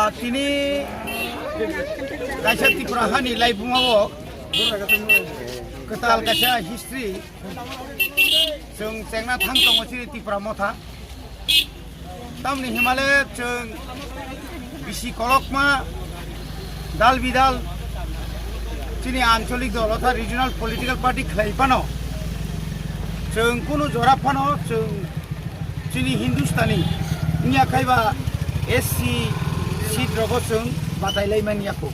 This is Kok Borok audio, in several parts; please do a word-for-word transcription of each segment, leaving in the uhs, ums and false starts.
Tini kaisa Tripura hani laibuma o kwtal kaisa history chwng chengna thang tongo chini Tripura motha. Tamni himale chwng bisi kolokma dal bidal chini ancholik dol otha regional political party khlai phano chwng kunu jora phano chwng chini Hindustani wngya khai ba S C seat rogo chwng batai lai manya kho.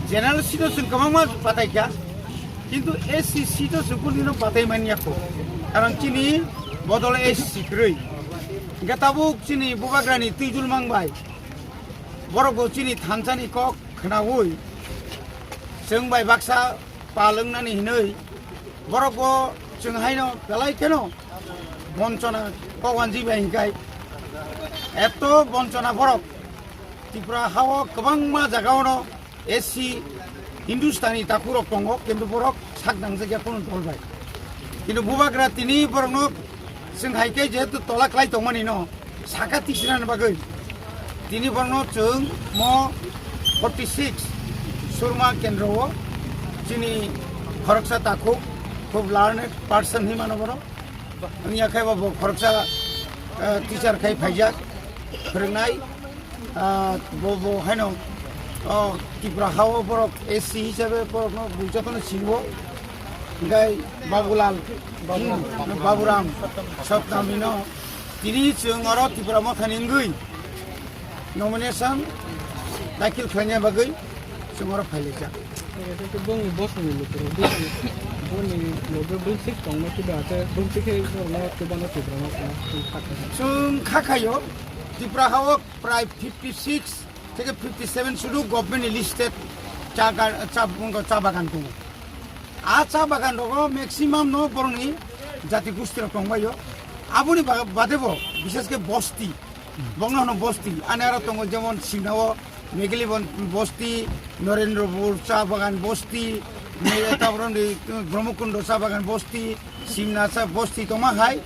General seat o chwng kwbangma batai kha, kintu S C seat o chwng kunu dino batai manya kho. Karon chini bodol S C kwrwi. Hingke tabuk chini bubagrani twijul mang bai borok bo chini thansani kok khnaui chwng bai baksa pal wngnani hinwi borok bo chwng haino belai kheno bonchona kok wanjwi bai hinkai. Eto bonchona borok Tripura hao kwbangma jagao no S C Hindustani takhurok tongo, kintu borok sak nangjakya kono dol bai. Kintu bubagra tini borokno chwng hai khe jehetu tola klai tongmani no saka tisina bagwi tini borokno chwng mo forty six Surma kendro o chini khoroksa takhuk khub learned person hinwi mano borok. Wngya khe bo, bo khoroksa, eh, teacher khai phaijak, phwrwngnai. Ah, bo, bo haino, oh, Tripura hao borok S C hisabe borokno bujatono siniwo. Hingkai Babulal, hmm, Baburam, Saptamino, tini chwng oro Tripura mothani wngwi nomination dakhil khlaina bagwi chwng oro phailaijak. Bongni bosongni lukurok bini, boni loge bwswk tongma kiba ate bwswk khe borokno kwbangma Tripura no tongma chwng kha kha. Chwng kha khaio, Tripura hao prai fifty six theke fifty seven sudu government ni listed cha ga-, cha, cha bagan tongo. A cha bagan rogo maximum no borokni jati gusti rok tongbaio. Aboni ba-, bade bo, bishes khe bosti, bongno hono bosti, ani aro tongo jemon Simna o Meghalaya bon-, bosti, Narendra Pur cha bagan bosti, me-, taboroni Brahmakundo cha bagan bosti, Simna cha bosti tongma hai,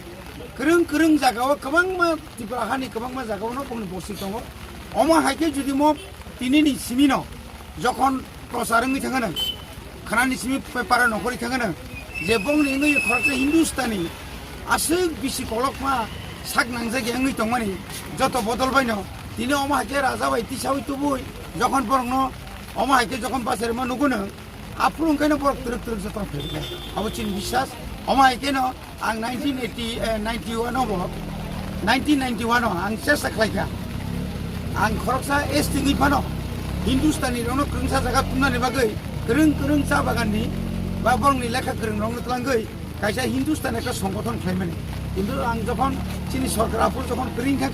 kwrwng kwrwng jaga o kwbangma Tripura hani kwbangma jaga o no bongni bosti tongo. Omo hai khe jodi mo tini ni simi no jokhon prochar wngwi thangano, khanani simi paper o nongkhorwi thangano, je bongni wngwi khoroksa Hindustani aswk bisi kolokma sak nangjak ya wngwi tongmani joto bodol baino tini omo hai khe raja bai tisawi tubui jokhon borokno omo hai khe jokhon bacharima nuguno aphuru wngkhaino borok twrwk twrwk joto phaibai abo chini biswas omo hai kheno. Ang nineteen eighty, eh, ninety-one o bo, nineteen ninety-one o ang chesta khlaikha. Ang khoroksa S T ni phano Hindustani rokno kwrwngsa jaga tumnani bagwi kwrwng kwrwng cha bagan ni ba borokni lekha kwrwng rokno twlangwi kaisa Hindustan ekta songgothon khlaimani. Kintu ang jokhon chini sorkar aphuru jokhon kwrwngkha